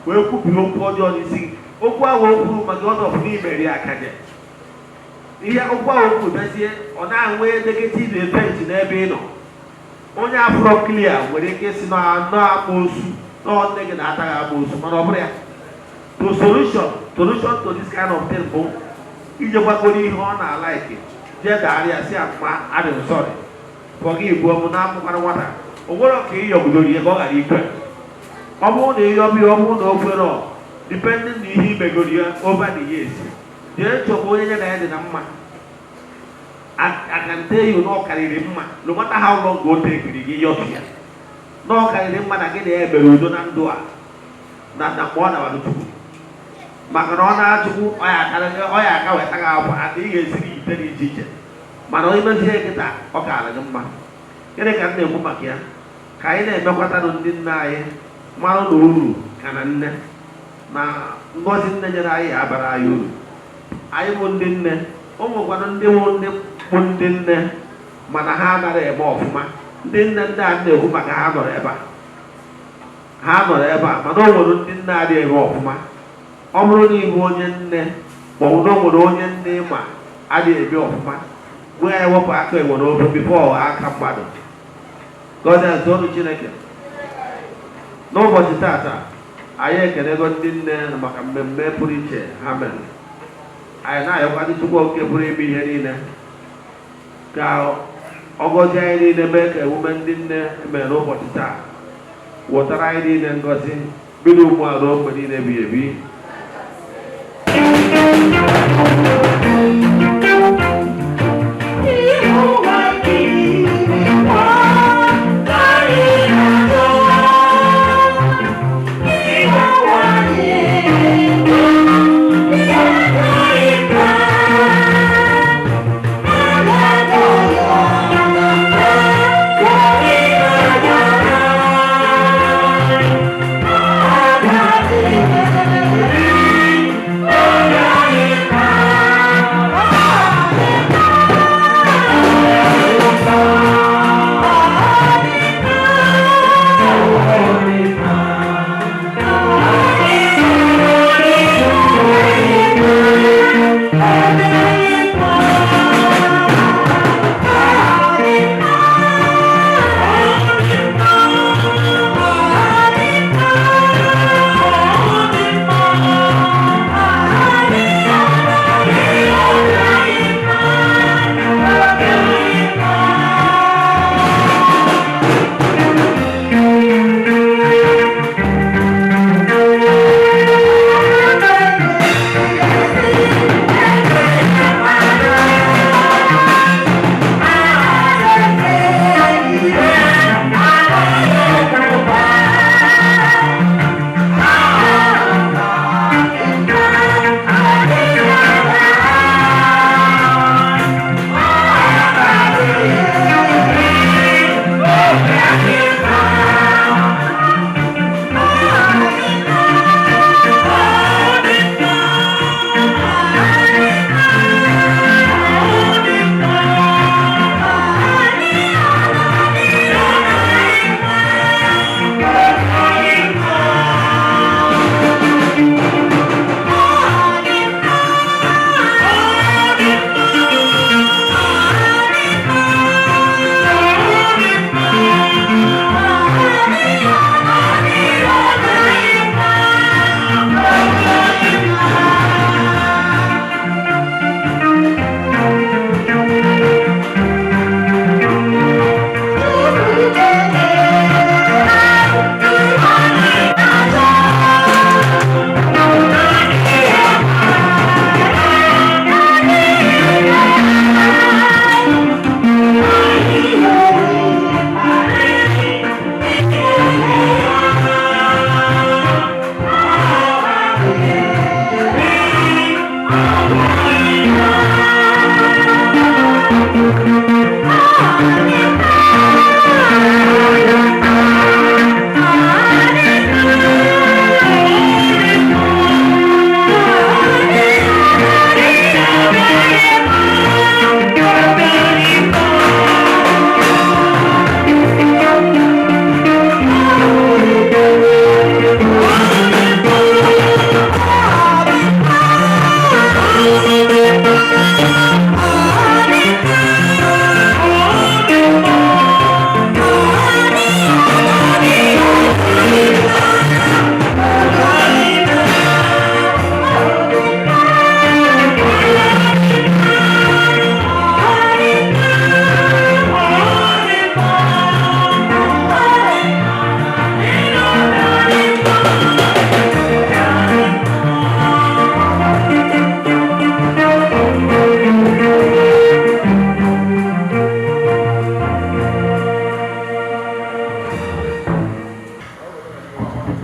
Wee kwubiri okwu ọjọọ n'isi gị. Okwu ahụ o kwuru maka ọdọfụ n'imeri akaje ihe okwu ahụ o kwuru bịazie, ọ na-enwe negative effect n'ebe ị nọ. Onye afro clear nwere ike isi na anọ amoosu, na nne gị na-ata gị amoosu, mana ọ bụrụ ya. The solution to this kind of thing bụ ije gwagoro ihe ọ na-alike, jee dagharịa, si mma, adị m sorry for gị igbuo m na-amụkwara nwata. O nwere ka ị yọgidoro ihe ka ọ ghara ikwe. Ọ bụrụ na ịyọbi, ọ bụrụ na o kwere, depending na ihe imegoro ya over the years, jee chọba onye ya na ya dị na mma. I can tell you na ọ karịrị mma, no matter how long o tekiri gị yọtụ ya, na ọ karịrị mma na gị na ya mere udo na ndụ a na mgbe ọ nabara Chukwu, maka na ọ na-achukwu ọ ya aka weta gị akwa aka ị ga-esiri ite dị iche iche. Mana onye mezie kịta, ọ kaara gị mma. Gịnị ka m na-ekwu maka ya? Ka anyị na-emekwatanụ ndị nne anyị mara na uru ka na nne na ngọzi nne nyere anyị abara anyị uru. Anyị bụ ndị nne, o nwekwanụ ndị bụ ndị bụ ndị nne, mana ha anaghị eme ọfụma. Ndị nne ndị a na-ekwu maka ha nọrọ ebe a, ha nọrọ ebe a, mana o nwere ndị nne adịghị eme ọfụma. Ọ bụrụ na ịbụ onye nne, ma ọ bụ na o nwere onye nne ma adịghị eme ọfụma, gwa ya wepụ aka enwe n'ofe before aka mmadụ. Gọzie nzọrụ Chineke. N'ụbọchị tata, anyị ekenego ndị nne maka mmemme pụrụ iche ha mere. Anyị na-ayọkwadị Chukwu Oke pụrụ ime ihe niile ka ọ gọzie anyị niile, mee ka emume ndị nne emere n'ụbọchị taa wetara anyị niile ngọzi, bido ugbu a ruo mgbe niile ebighị ebi.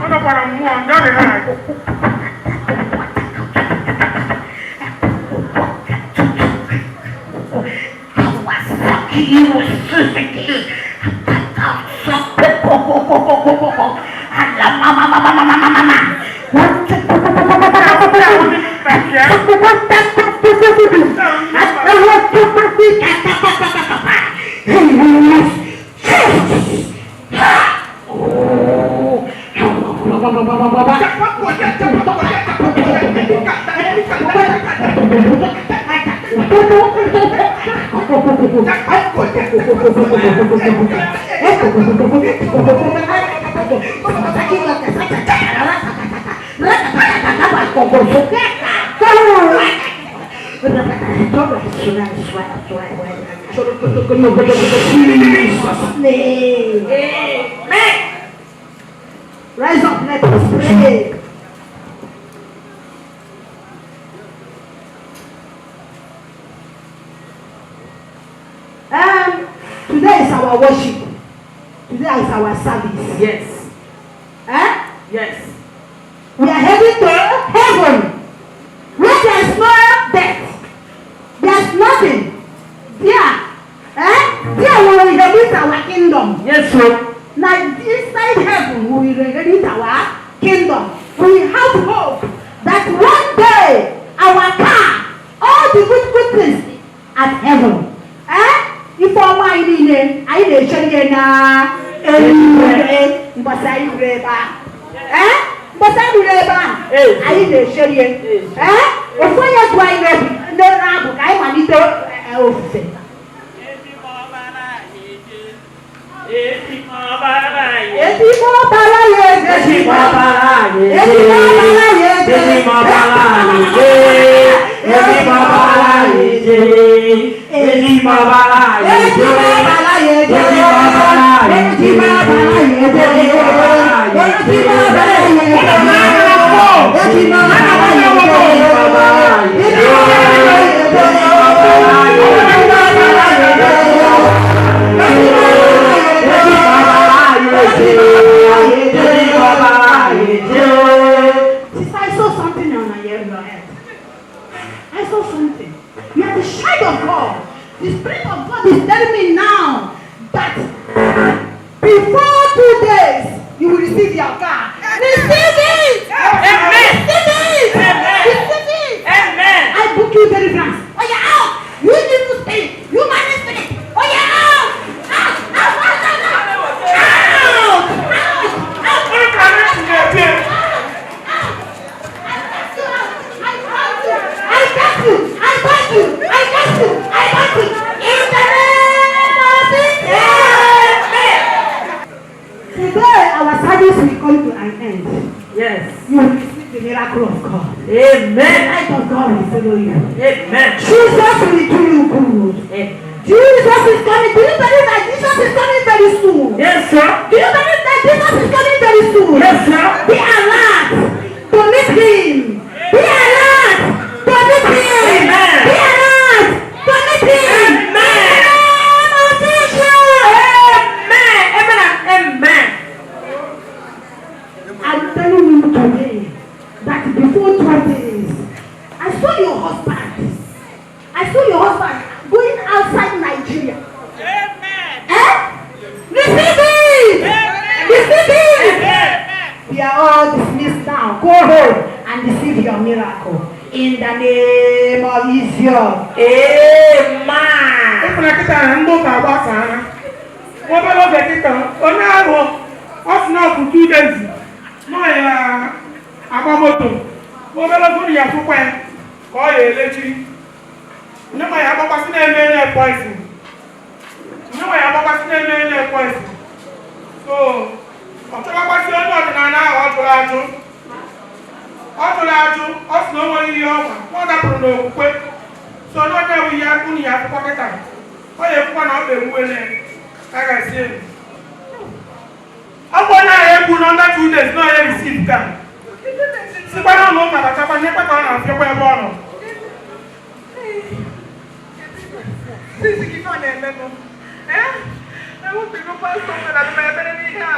Ọ nọkwara mmụọ ndị ọ dị ha. Rise up, let us pray. Today is our worship. Today is our service. Yes. Eh? Yes. We are heading to heaven, where there is no death. There is nothing. There. Eh? There we will inherit our kingdom. Yes, sir. Now inside heaven we will inherit our kingdom. We have hope that one day our car, all the good good things at heaven. Eh? Ife ọma anyị niile anyị na-eche ihe na eluigwe mbọsị anyị ruru ebe ahụ. Eh? Mbọsị anyị ruru ebe ahụ anyị na-eche ihe. Eh? Ofu onye gụ anyị n'abụ ka anyị malite ofufe. Ezigbo ọbara ya eje. Ezigbo ọbara ya eje. Ezigbo ọbara ya eje. Ezigbo ọbara ya eje. Ezigbo ọbara ya eje. Ezigbo ọbara ya eje. Ezigbo ọbara ya eje. Ezigbo ọbara ya eje. Ezigbo ọbara ya eje. Ezigbo ọbara ya eje. Ezigbo ọbara ya eje. Ezigbo ọbara ya eje. Ezigbo ọbara ya eje. Sister, I saw something on your head. I saw something. You are the child of God. The Spirit of God is telling me now that before 2 days, you will receive your car. Receive it! Amen. Receive it! Amen. Receive it! Amen. I book you deliverance. Oh, you're out! You evil spirit! You marine spirit! Oh, you're out! Out! Out! Out! Out! Out! Out! Out! I cast you! I cast you! I cast you! I cast you! In the name of Jesus! Today, our service will come to an end. Yes. You will receive the miracle of God. The Amen. light of God will follow you. Amen. Jesus will do you good. Amen. Jesus is coming. Do you believe that Jesus is coming very soon? Yes, sir. Do you believe that Jesus is coming very soon? Yes, sir. Be alert to meet him. Be alert to meet him. Amen. Be alert to meet him. Amen. In the name of Jesus. Amen. Amen and amen. I'm telling you today that before 2 days, I saw your husband. I saw your husband going outside Nigeria. Amen. Eh? Receive it! Receive it! We are all dismissed now. Go home and receive your miracle. In the name of Israel. Amen. Ịfụna kịta na ndị ụka agbasaala. Obere oge kịta, onye ahụ ọ sị na ọ bụ 2 days nọ ya agba moto. Obere oge unu ya afụkwa ya ka ọ ya elechi. Onye ma ya agbakwasị na-eme enye poison. Onye ma ya agbakwasị na-eme enye poison. So, ọ chọbakwasị onye ọdịnala ahụ ọ jụrụ ajụ. Ọ jụrụ ajụ, ọ sị na o nwere ihe ọma, na ọ dapụrụ n'okwukwe. So n'onye bụ ihe unu ya akwụkwọ kịta. Ọ ya ekwukwa na ọ bụ ewuwele a ga-esi elu. Ọ bụ onye ahụ ekwu na under 2 days na onye receive ka sikwa n'ụlọ ụka batakwa nyekwa ka ọ na-afịakwa ebe ọ nọ. Sisi gị ọ na-eme m. Ee? Ewepụrụ pastọ mere m ebere n'ihe a.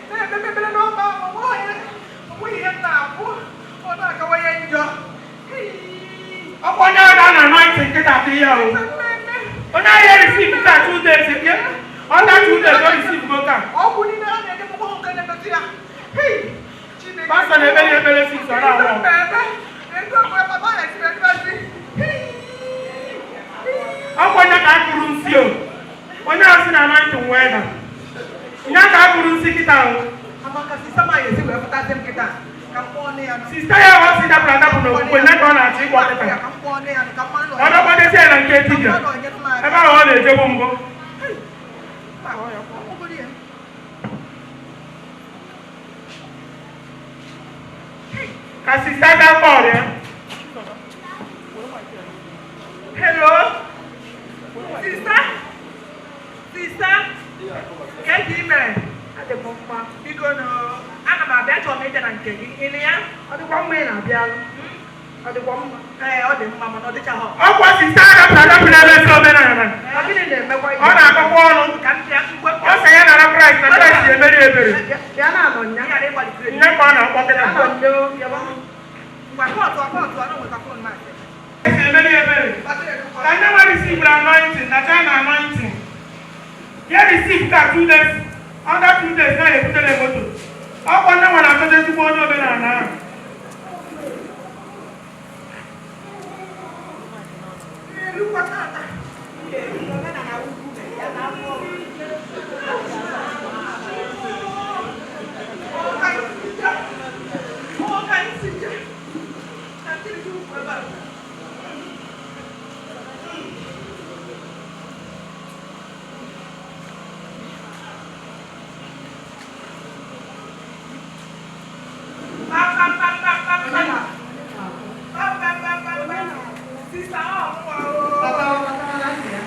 Na-ekpe ekpere n'ọba ahụ, onweghị ihe m na-akwụ. Ọ na-akawanye njọ. Ọkwa onye ahụ na anointing nkịta atụ ihe o. Onye ahụ ya receive ka 2 days, under 2 days o receive go ka. Ọgwụ niile a na-enye m ụgbọ nke na-emetụ ya. Hei! Chineke. Pastọ na-ekpere ya ekpere six, ọ na-anwụ. Ego ego papa na-esiri ezi. Hei! Ọkwa onye ka a kụrụ nsị o. Onye ahụ si na anointing wee na. Nya ka a kụrụ nsị kịta o. Amaka sista ma esi wee pụtazi m kịta. Ka m kpọọ nne ya nụ. Sista ya ọ si dapụrụ adapụ n'okwukwe nye ka ọ na-achọ ịkpọ kịta. Ka m kpọọ nne ya nụ ka m mara na Ọ dọkwadezie ya na nke dibịa. Ebe ahụ ọ na-ejegbu mbụ. Ka sista gaa kpọọ ya. Hello? Sister? Sister? Ka ị mere? Adị m mma. Biko nụ, ana m abịa, chọrọ m ịbịa na nke gị. Ị nụ ya? Ọ dịkwa mma ị na-abịalụ. Ọ dịkwa mma. Ee, ọ dị mma mana ọ dịchaghọ. Ọkwa sista adapụrụ adapụ n'ebe ndị omenala. Ọ gịnị na-emekwa ihe? Ọ na-akọkwa ọnụ. Ka m bịa ngwe. Ọ sị ya nara Kraịst na Kraịst emeri ebere. Bịa na anọ nya. Ị ghara ịgbalị. Nne ka ọ na-akpọ kịta. Anọ nya o, bịaba. Ngwa kọtụ kọtụ anụ nweta phone maasị. Kraịst emeri ebere. Ka ndị nwe receive anointing na China anointing. Ya receive ka 2 days, under 2 days na ebutere moto. Ọkwa ndị nwe na-achọta ezigbo onye omenala ahụ. Erukwa tata. Omenala ugwu ya na afọ. Ọ ka isi je. Ọ ka isi je. Ka ntiri gị ukwu ebe a. Pa, pa, pa, pa, pa, pa. Pa, pa, pa, pa, pa. Sista, ọ mụwa o. Bata, bata na ntị ya.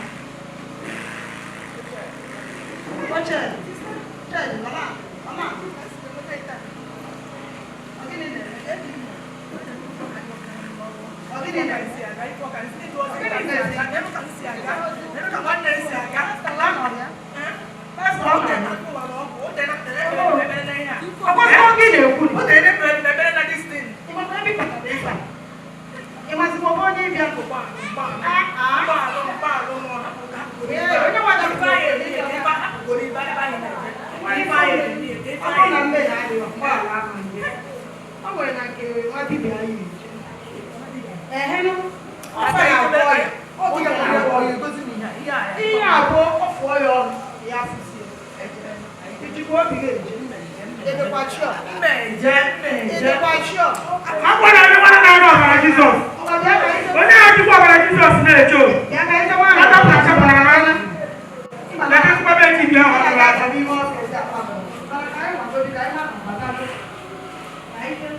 Oche, Chedi, mama, mama. Ọ gịnị na-eme? Ọ gịnị na-eme? Ọkwasịkwa gị na-ekwu. Ị makwa ebe ị batara ife a? Ị mazikwa onye ịbịa? Ee, onye nwa Ọ bụrụ na mmehie adịghị, mgbaghara ama nje. Ọ nwere na nke nwa dibịa anyị eje. Ehenụ, ọ na-agwọ ya. Ọ na-agwọ ya. Ihe abụọ, ọ fụọ ya ọnụ, ya fụsie. Ijikwa obi gị eje. Edekwa chọọ. Edekwa chọọ. Akwa na ndị nwanne na-arụ ọbara Jizọs. Ọ bịa ka anyị Onye ahụ jikwa ọbara Jizọs na-eche o. bịa ka anyị jewe Ọ dapụrụ achapụrụ n'anya. Na-ekwekwa ebe dibịa ahụ ọ tụrụ atụ. N'ime ọfịs akpa m. Mana ka anyị nwagodi ka anyị hapụ bata. Ka anyị jee.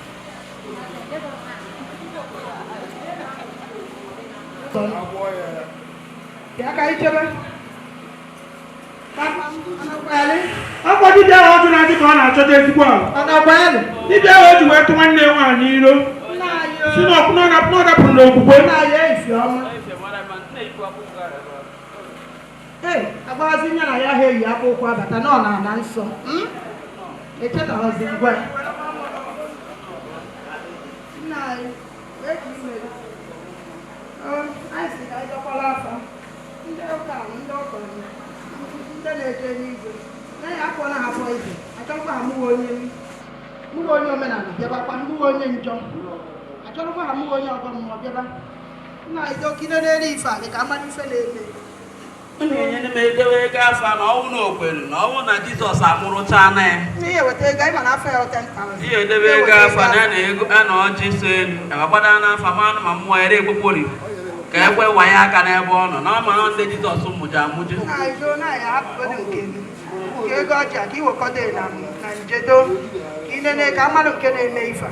Bịa ka anyị chebe. Papa, Ọkwa dibịa ahụ ọ jụrụ ajụ ka ọ na-achọta ezigbo ala. ọ na-akwanyelụ? Dibịa ahụ o ji wee tụ nwanne ya nwaanyị iro. Nna anyị Si na ọkụ na ọ dapụrụ n'okwukwe. Nna anyị efi ọma. Ee, agbazi nye na ya ha eyi akwa ụkwụ abata na ọ na-ana nsọ. Echetarazi ngwa. Nna anyị, eji ime gị. Ọ, anyị si ka anyị dọkwala afa. Ndị ụka ahụ, ndị okenye, ndị na-eje n'igwe. Na ya akpọla ha poison. Achọrọkwa ha mụwa onye mụwa onye omenala bịabakwa, mụwa onye njọ. Achọrọkwa ha mụwa onye ọgọ mmụọ bịaba. Nna anyị dọkịta n'elu ife a dị ka amara ife na-eme. Na-enye m edewe ego afa na ọnwụ na okwelu na ọnwụ na Jizọs amụrụcha na ya. N'ihe weta ego anyị ma na afọ ya 10,000. Ihe edebe ego afa na ya na ego a na ọjị so elu agbada n'afa manụ ma mmụọ ere ekpokpori ka ekwe wanye aka n'ebe ọ nọ na ọ mara ndị Jizọs mụja amụje. Nna anyị doo na anyị hapụgodu nke gị. Nke ego ọjị a ka iwekọdo ya na njedo ka ị nene ka mmadụ nke na-eme ife a.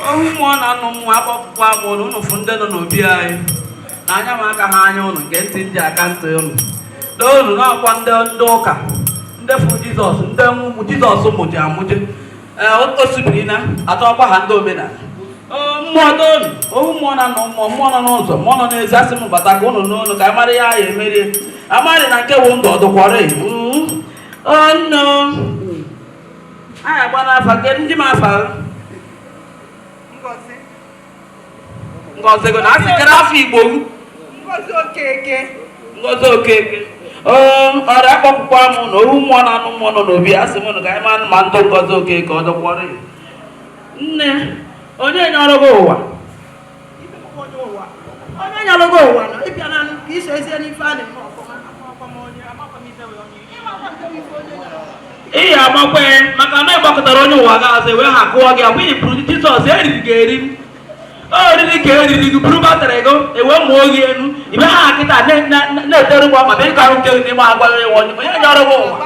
Ohu mmụọ na nnụ mmụọ akpọpụkwa m ụnụ, ụnụ fụ ndị nọ n'obi anyị na anya m aka ha anya ụnụ nke ntị ndị aka ntị ụnụ doonu n'ọkwa ndị ndị ụka. Ndị Ndị fụrụ Jizọs, ndị ụmụ Jizọs mụje amụje. Ee, o subiri na atọkwa ha ndị omenala. Mmụọ donu, ohu mmụọ na nọ mmụọ, mmụọ nọ n'ụzọ, mmụọ nọ n'ezi, asị m bata ka ụnụ n'ụlọ ka amara ya ya emerie. Amarị na nke wụ ndụ ọdụkwọrọ. Ọnụ anyị agba n'afa nke ndị m afa. Ngozi. Ngozi go na asị kere afọ Igbo. Ngozi Okeke. Ngozi Okeke. Ọrịa akpọpụkwa m na ohu mmụọ na anụ mmụọ nọ n'obi, asị m ka anyị ma ma ndụ Ngozi Okeke ọ dọkwọrọ. Nne, onye nyọrọ gị ụwa? Onye nyọrọ gị ụwa nọ ịbịa na ka iso ezie n'ife a na-eme ọfụma. Ị ya amakwe maka na ịgbakọtara onye ụwa gị azụ wee ha kụọ gị akwa bụrụ Jizọs eriri gị eri oriri ka eriri gị buru batrị gị ewee mụọ gị elu ibe ha kịta na-etere ụgbọ ma bịa ịkarụ nke n'ime agwa onye nyọrọ gị ụwa.